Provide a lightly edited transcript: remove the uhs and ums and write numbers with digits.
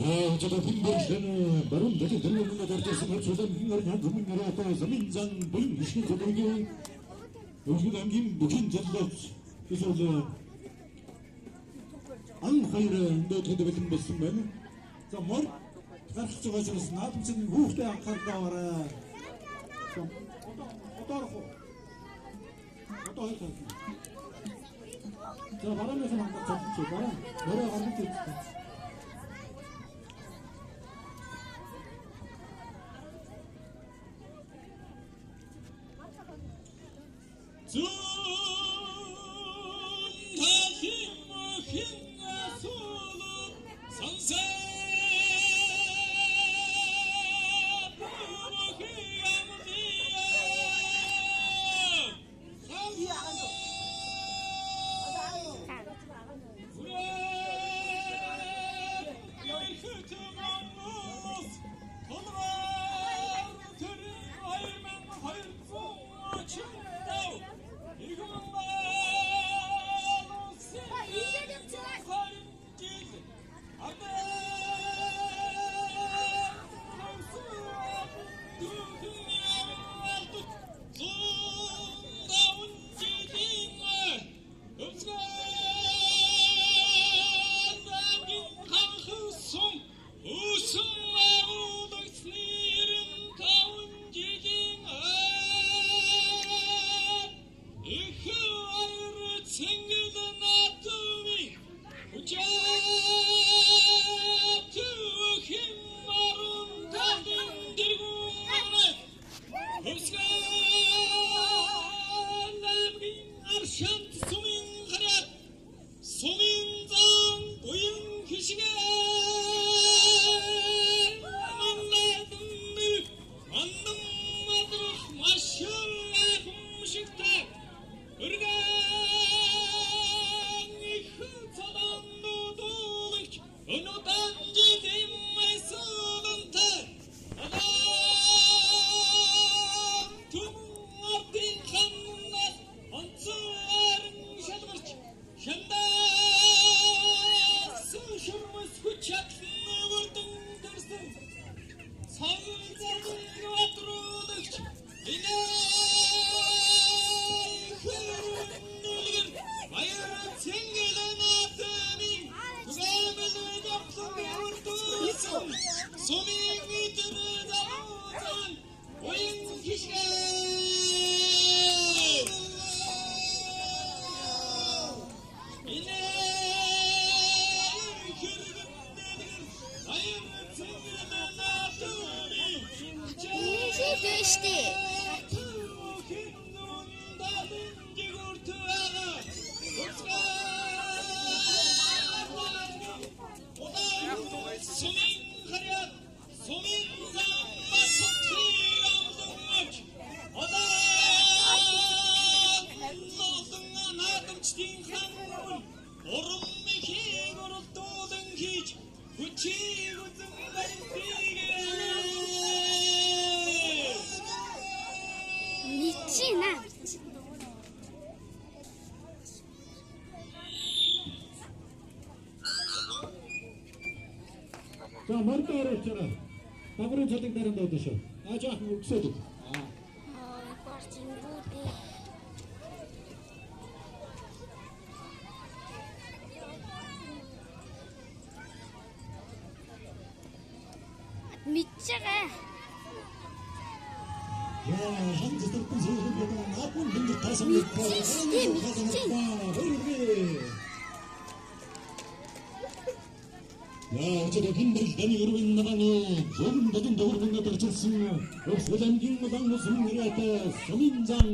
네, 어쨌든 힘들은 바로 내게 들려오는 것 같아서 조선 서민장 буян гишгэн цэцэрлэгийн Өвгөн аймгийн бүхэн зарлаач эсвэл ан хоёр өндөд бэлэн болсон байна. За морь гарч байгаа учраас наадамчин хүүхдээ анхаарлаа аваарай. За одоо орох уу? Одоо хоёр тал. За бараанаас нь хангах чадчих. Бараан морой гаргаж ирсэн. За мордоо оруулчаарай. Дагварын цолыг даран дуудана шүү. Аа жаахан өгсөөд. Аа. Мэдж байгаа. Яа, хан зүтэрсэн зэрэг болон наадмын бэндэр тасан Мэдчихсэн. Яа, өчигдөр хинбэл даны өргөн нагааны зүүн додон дөрвөн дөрчилсөн. Өвсгөл аймгийн улаан ус нэрээр сумын зан.